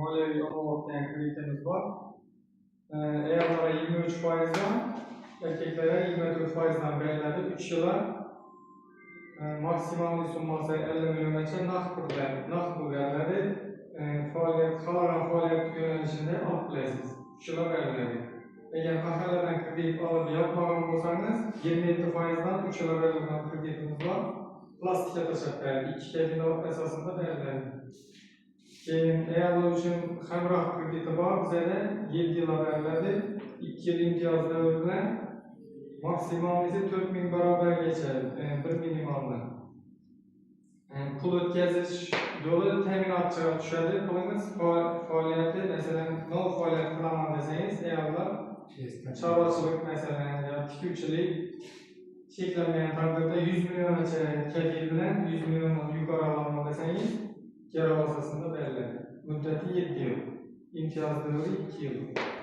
Moliyaviy ommabop degan kreditimiz bor. Ayollarga 23 foizdan, erkaklarga 24 foizdan beriladi. 3 yilga, maksimal summasi 50 milliongacha naqd pulda, naqd pul beriladi. Faoliyat, xohlagan faoliyat yo'nalishida olib bilasiz. 3 yilga beriladi. Agar mahalladan kredit olib yopmagan bo'lsangiz, 27 foizdan 3 yilga berilgan kreditimiz bor. Plastikka tashlab beriladi. Ikki kafil asosida beriladi. Keyin ayollar uchun Hamroh krediti bor bizada, 7 yilga beriladi. 2 yil imtiyoz davri bilan maksimal esa 4000 barobargacha, bir minimaldan. Pul o'tkazish yo'li ta'minotchiga tushadi. Pulingiz faoliyati, masalan, nov faoliyat qilaman desangiz, ayollar chorvachilik, masalan, yo tikuvchilik, cheklanmagan taqdirda 100 milliongacha kafil bilan, 100 milliondan yuqori olaman desangiz, garov asosida beriladi. Muddati 7 yil. Imtiyoz davri 2 yil.